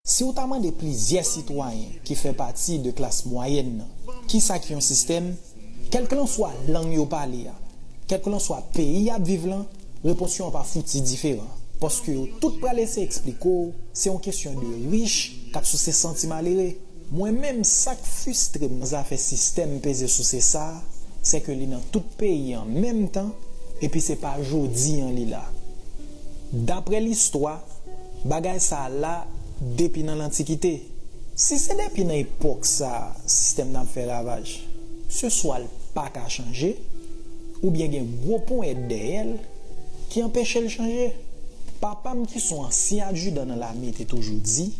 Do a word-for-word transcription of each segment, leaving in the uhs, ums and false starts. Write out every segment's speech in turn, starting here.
Si w ta mande plizyè sitwayen ki fè pati de klas mwayèn nan, kisa ki yon sistèm, kèlkelanswa lang yo pale a, kèlkelanswa peyi y ap viv lan, repons yo an pa fouti diferan. Paske yo tout pral eseye eksplike w se yon kesyon de rich k ap souse santi malere. Mwen menm, sa k fristre m nan zafè sistèm peze souse sa a, se ke li nan tout peyi an menm tan, epi se pa jodi an li la. Daprè listwa, bagay sa a la depi nan lantikite. Si se depi nan epòk sa a sistèm nan ap fè ravaj, se swa l pa ka chanje, oubyen gen gwo ponyèt dèyè l ki anpeche l chanje. Papa m ki se yon ansyen adjidan nan lame te toujou di,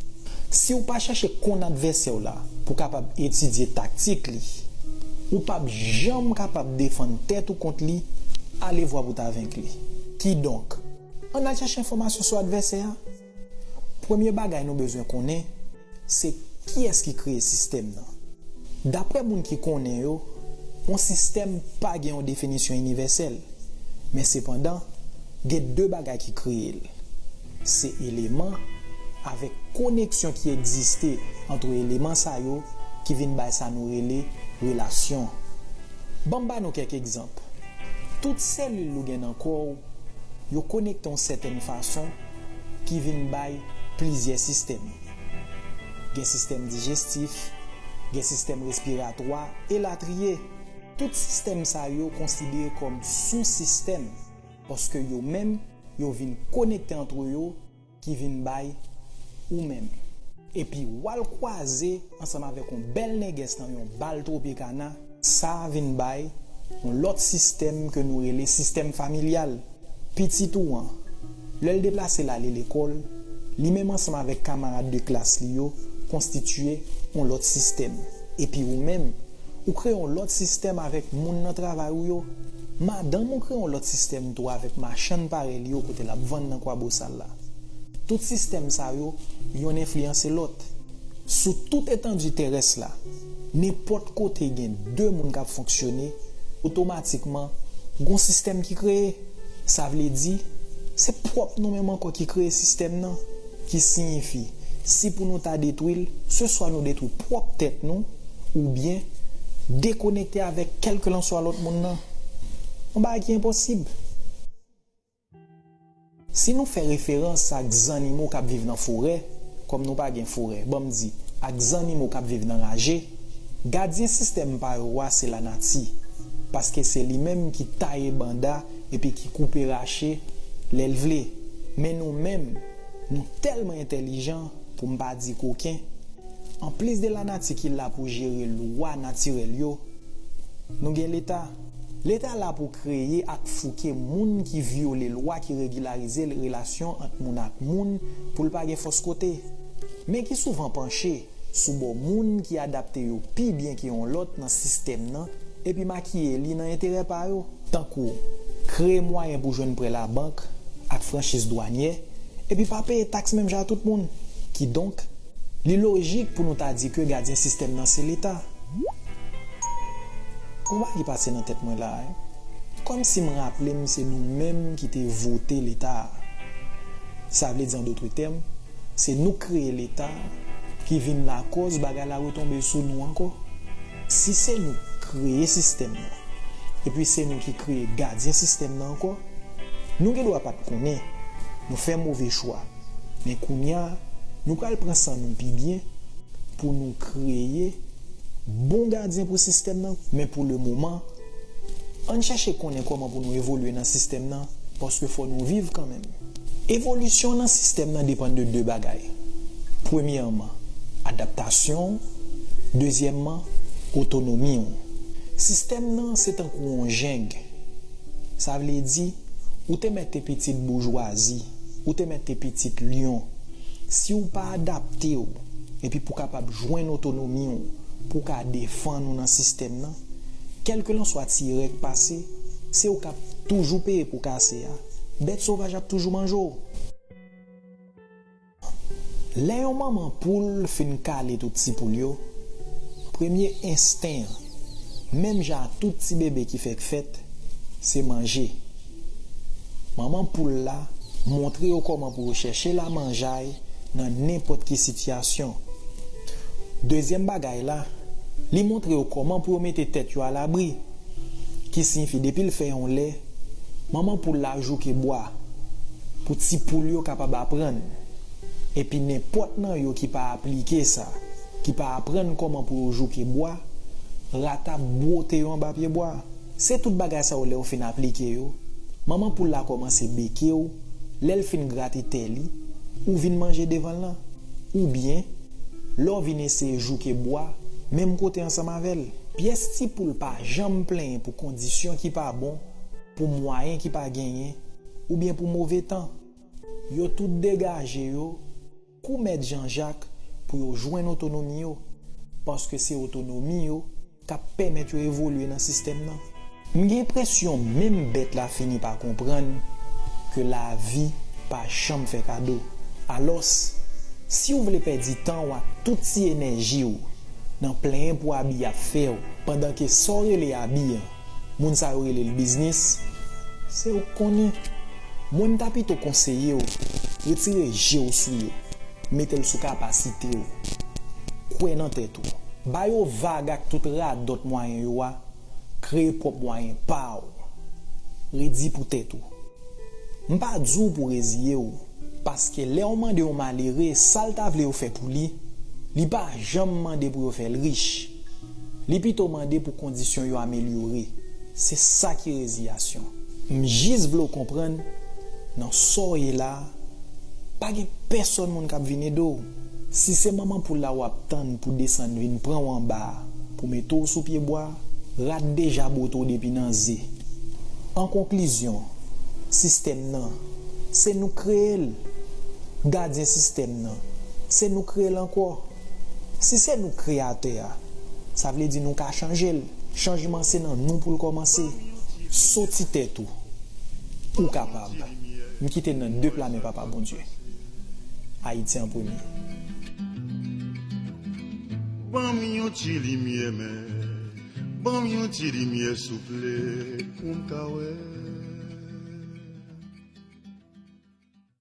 si w pa chèche konn advèsè w la pou w kapab etidye taktik li, ou p ap janm kapab defann tèt ou kont li, alevwa pou w ta venk li. Kidonk, ann al chèche enfòmasyon sou advèsè a. Premye bagay nou bezwen konnen, se kiyès ki kreye sistèm nan. Daprè moun ki konnen yo, yon sistèm pa gen yon definisyon inivèsèl, men sepandan, gen de bagay ki kreye l. Se eleman avèk koneksyon ki egziste ant eleman sa yo ki vin bay sa nou rele relasyon. Ban m ba nou kèk egzanp. Tout selil ou gen nan kò w, yo konekte yon sètèn fason ki vin bay plizyè sistèm. Gen sistèm dijestif, gen sistèm respiratwa, elatriye. Tout sistèm sa yo konsidere kòm sou-sistèm, paske yo menm, yo vin konekte ant yo, ki vin bay ou menm. Epi w al kwaze ansanm avèk yon bèl nègès nan yon bal Tropicana, sa a vin bay yon lòt sistèm ke nou rele sistèm familyal. Pitit ou an, lè l deplase l ale lekòl, li menm ansanm avèk kamarad de klas li yo konstitye yon lòt sistèm. Epi ou menm, ou kreye yon lòt sistèm avèk moun nan travay ou yo. Madanm ou kreye yon lòt sistèm tou avèk machann parèy li yo kote l ap vann nan Kwabosal la. Tout sistèm sa yo, yonn enfliyanse lòt. Sou tout etandi terès la, nenpòt kote gen de moun k ap fonksyone, otomatikman, gon sistèm ki kreye. Sa vle di, se pwòp nou menm ankò ki kreye sistèm nan, ki siyifi, si pou nou ta detwi l, se swa nou detwi pwòp tèt nou, oubyen dekonekte avèk kèlkelanswa lòt moun nan. Yon bagay ki enposib. Si nou fè referans ak zannimo k ap viv nan forè, kòm nou pa gen forè, ban m di, ak zannimo k ap viv nan raje, gadyen sistèm pa yo a se lanati, paske se li menm ki taye banda epi ki koupe rache lè l vle. Men nou menm, nou tèlman entèlijan, pou m pa di koken, anplis de lanati ki la pou jere lwa natirèl yo, nou gen Leta. Leta la pou kreye ak fouke moun ki vyole lwa ki regilarize relasyon ant moun ak moun pou l pa gen fòs kote, men ki souvan panche sou bò moun ki adapte yo pi byen ke yon lòt nan sistèm nan epi makiye li nan enterè pa yo, tankou kreye mwayen pou jwenn prè labank ak franchiz dwanyè, epi pa peye taks menm jan ak tout moun. Kidonk, li lojik pou nou ta di ke gadyen sistèm nan se Leta. Yon bagay ki pase nan tèt mwen la, kòmsi m raple m se nou menm ki te vote Leta a. Sa vle di, an dòt tèm, se nou k kreye Leta a ki vin lakòz bagay la retonbe sou nou ankò. Si se nou k kreye sistèm nan, epi se nou ki kreye gadyen sistèm nan ankò, nou gen dwa pa t konnen, nou fè move chwa. Men kounye a, nou pral pran san nou pi byen pou nou kreye bon gadyen pou sistèm nan. Men pou lemoman, ann chèche konnen kòman pou nou evolye nan sistèm nan, paske fò nou viv kanmenm. Evolisyon nan sistèm nan depann de de bagay. Premyèman, adaptasyon w, dezyèmman, otonomi w. Sistèm nan se tankou yon jeng. Sa vle di, ou te mèt te pitit boujwazi, ou te mèt te pitit lyon. Si w pa adapte w, epi pou w kapab jwenn otonomi w, pou w ka defann ou nan sistèm nan, kèlkelanswa ti erè k pase, se ou k ap toujou peye pou kase a. Bèt sovaj ap toujou manje w. Lè yon manman poul fin kale tout ti poul yo, premye ensten an, menm jan ak tout ti bebe ki fèk fèt, se manje. Manman poul la montre yo kòman pou yo chèche lamanjay nan nenpòt ki sitiyasyon. Dezyèm bagay la, li montre yo kòman pou yo mete tèt yo alabri, ki siyifi depi l fè yon lè, manman poul la jouke bwa pou ti poul yo kapab aprann. Epi nenpòt nan yo ki pa aplike sa, ki pa aprann kòman pou yo jouke bwa, rat ap bwote yo anba pye bwa. Se tout bagay sa yo lè w fin aplike yo, manman poul la kòmanse beke w, lè l fin grate tè li, ou vin manje devan l lan. Oubyen, lè w vin eseye jouke bwa, menm kote ansanm avè l. Pyès ti poul pa janm plenyen pou kondisyon ki pa bon, pou mwayen ki pa genyen, oubyen pou move tan. Yo tout degaje yo, kou mèt Jan Jak, pou yo jwenn otonomi yo, paske se otonomi yo k ap pèmèt yo evolye nan sistèm nan. M gen enpresyon menm bèt la fini pa konprann ke lavi pa janm fè kado. Alòs, si w vle pèdi tan w ak tout ti enèji w nan plenyen pou abi y ap fè w, pandan ke sa w rele abi an, moun sa yo rele l biznis, se ou k konnen. Mwen, m ta pito konseye w retire je w sou yo, mete l sou kapasite w. Kwè nan tèt ou. Ba yo vag ak tout radòt mwayen yo a, kreye pwòp mwayen pa w. Redi pou tèt ou. M pa di w pou w reziye w, paske lè w mande yon malere sa l ta vle yo fè pou li, li pa janm mande pou yo fè l rich. Li pito mande pou kondisyon yo amelyore. Se sa ki reziyasyon. M jis vle w konprann, nan sa w ye la a, pa gen pèsòn moun k ap vin ede w. Si se manman poul la w ap tann pou desann vin pran w anba a, pou mete w sou pye bwa, rat deja bwote w depi nan ze. An konklizyon, sistèm nan, se nou kreye l. Gadyen sistèm nan, se nou kreye l ankò. Si se nou kreyatè a, sa vle di nou ka chanje l. Chanjman se nan nou pou l kòmanse. Soti tèt ou. Ou kapab. M kite n nan de pla men Papa Bondye. Ayiti an premye. Ban m yon ti limyè, men. Ban m yon ti limyè, souple, pou m ka wè.